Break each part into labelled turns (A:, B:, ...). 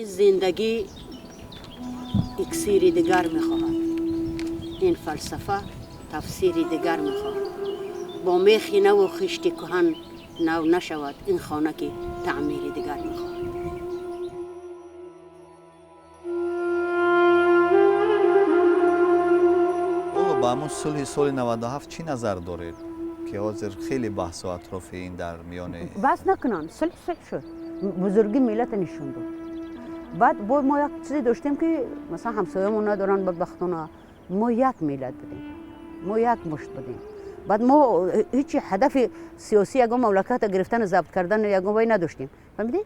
A: Ин зиндагӣ иксири дигар мехоҳад, ин фалсафа тафсири дигар мехоҳад. Бо мехи наву хишти кӯҳан нав нашавад ин хона, ки таъмири дигар мехоҳад.
B: Ҳоло ба ҳамун сулҳи соли 97 чӣ назар доред, ки ҳозир хеле баҳсу атрофи ин дар миёни
A: Баҳс накунанд. Сулҳ сулҳ шуд, бузургӣ миллата нишон дод. Баъд бо мо як чизе доштем, ки масалан ҳамсоямон надоранд, бадбахтона. Мо як миллат будем, мо як мушт будем. Баъд мо ҳеҷ ҳадафи сиёсӣ, ягон мамлаката гирифтану забт кардану ягон вай надоштем, фаҳмидӣ?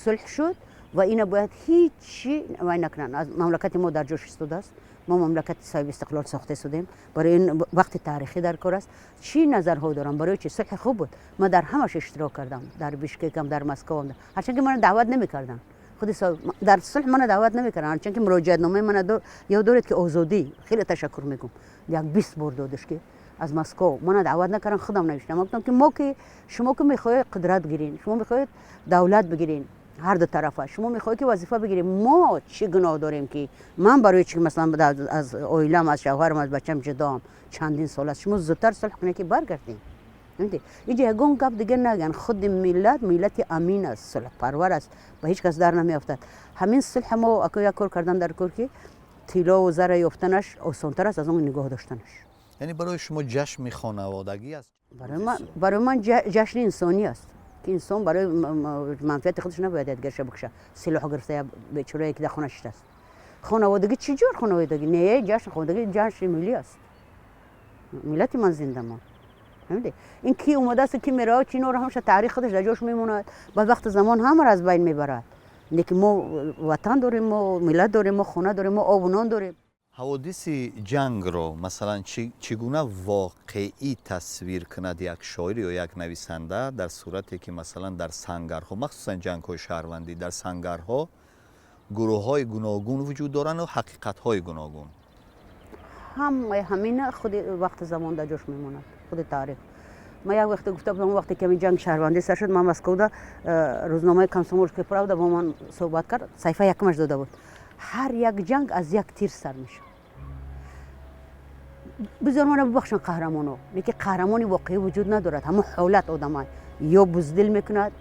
A: Сулҳ шуд ва ина бояд ҳечи вай накунанд. Аз мамлакати мо дар ҷош истодааст. Мо мамлакати соҳиби истиқлол сохта истодем. Барои ин вақти таърихӣ дар кор аст. Чӣ назарҳо дорам? Барои чи сулҳи хуб буд. Ман дар ҳамаш иштирок кардам, дар Бишкекам, дар Москвам, ҳарчанд ки мана даъват намекарданд. Худи дар сулҳ мана даъват намекарданд, ҳарчанд ки муроҷиатномаи мана ёд доред, ки Озодӣ, хеле ташаккур мегӯм, як 20 бор додаш, ки аз Москва мана даъват накарданд, худам навиштам. Гуфтам, ки мо, ки шумо ки мехоҳед қудрат гирин, шумо мехоҳед давлат бигирин, ҳар ду тарафа шумо мехоҳед, ки вазифа бигирем, мо чӣ гуноҳ дорем, ки ман барои чи масалан аз оилам, аз шавҳарам, аз бачам ҷудоам чандин сол аст? Шумо зудтар сулҳ кунед, ки баргардем. Инҷа ягон гап дигар наган. Худи миллат миллати амин аст, сулҳпарвар аст, ба ҳеҷ кас дар намеёфтад. Ҳамин сулҳ мо як кор кардан дар кор, ки тиллову зара ёфтанаш осонтар аст аз он нигоҳ доштанаш.
B: Яъне барои шумо ҷашни хонаводагӣ аст?
A: Барои ман ҷашни инсонӣ аст, ки инсон барои манфиати худаш набояд якдигарша бикуша, силоҳ гирифта, я бечорае ки дар хона шиштааст. Хонаводагӣ чӣ ҷор хонаводагӣ? Не, ҷашн хонаводагӣ ҷашни миллӣ аст. Миллати ман зинда монд, фаҳмидӣ? Ин ки омадааст, ки меравад, чи инора ҳамаша таърих худаш дар ҷош мемонад. Баъд вақти замон ҳамаро аз байн мебарад. Лекин мо ватан дорем, мо миллат дорем, мо хона дорем, мо обу нон дорем.
B: Ҳаводиси ҷангро масалан чӣ гуна воқеӣ тасвир кунад як шоир ё як нависанда, дар сурате ки масалан дар сангарҳо, махсусан ҷангҳои шаҳрвандӣ, дар сангарҳо гурӯҳҳои гуногун вуҷуд доранд ва ҳақиқатҳои гуногун?
A: Ҳамаи ҳамина худи вақти замон дар ҷош мемонад, худи таърих. Ман як вақте гуфта будам, вақте ки ҳамин ҷанги шаҳрвандӣ сар шуд, ман Москвда рӯзномаи «Комсомольская правда» бо ман суҳбат кард, саҳифаи якумаш дода буд: ҳар як ҷанг аз як тир сар мешавад. Бизор мана бубахшанд қаҳрамоно, лекин қаҳрамони воқеӣ вуҷуд надорад. Ҳамон ҳолат одама ё буздил мекунад,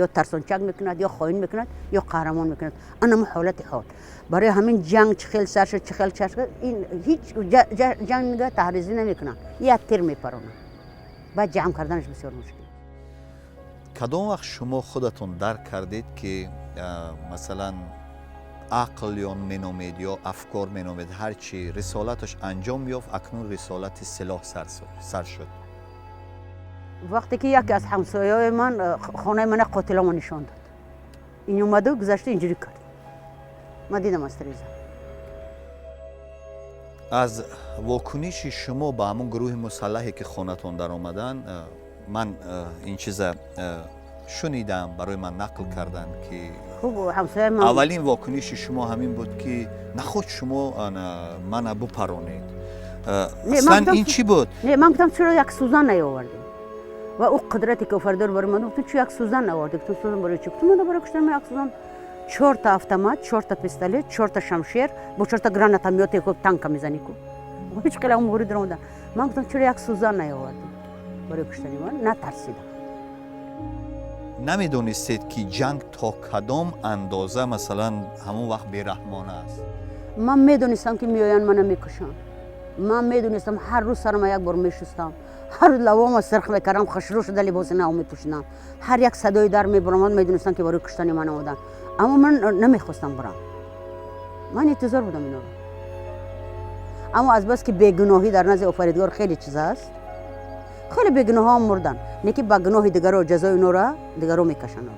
A: ё тарсончак мекунад, ё хоин мекунад, ё қаҳрамон мекунад. Ана ҳамон ҳолати ҳол. Барои ҳамин ҷанг чӣ хел сар шуд, чӣ хел чар шуд, ин ҳеҷ ҷанга таҳризӣ намекунанд, як тир мепаронанд, баъд ҷамъ карданаш бисёр мушкил.
B: Кадом вақт шумо худатон дарк кардед, ки масалан ақл ё меномед, ё афкор меномед, ҳар чи, рисолаташ анҷом ёфт, акнун рисолати силоҳ сар шуд?
A: Вақте ки яке аз ҳамсояҳои ман хонаи мана қотиломо нишон дод. Ин омаду гузашта инҷурӣ кард, ман дидам аз тиреза.
B: Аз вокуниши шумо ба ҳамон гурӯҳи мусаллаҳе, ки хонатон даромаданд, ман ин чиза шунидам, барои ман нақл карданд, ки
A: хуб, ҳамсояи ман.
B: Аввалин вокуниши шумо ҳамин буд, ки наход шумо мана бупаронед. Аслан ин чӣ буд?
A: Не, ман гуфтам, чаро як сӯзан наёвардем? Ва ӯ қудрате ки офаридор барои ман, гуфтам, чу як сӯзан наовардем? Гуфтам, сӯзан барои чӣ? Гуфтам, ман барои куштан як сӯзан, чорта автомат, чорта пистолет, чорта шамшер, бо чорта гранатомёте ку танка мезанӣ ку. Ҳеҷ хеле умури даромадан. Ман гуфтам, чаро як сӯзан наёвардем барои куштани ман? Натарсидам.
B: Намедонистед, ки ҷанг то кадом андоза масалан ҳамон вақт бераҳмона аст?
A: Ман медонистам, ки меоянд, мана мекушанд. Ман медонистам. Ҳар рӯз сарама як бор мешустам, ҳар рӯз лавома сирх мекардам, хушрӯ шуда либоси нав мепӯшидам. Ҳар як садои дар мебаромад, медонистам, ки барои куштани ман омаданд. Аммо ман намехостам бурам, ман интизор будам инора. Аммо азбаски бегуноҳӣ дар назди офаридгор хеле чиз аст, хеле бегуноҳҳоам мурданд, не ки ба гуноҳи дигаро ҷазои инора дигаро мекашанд.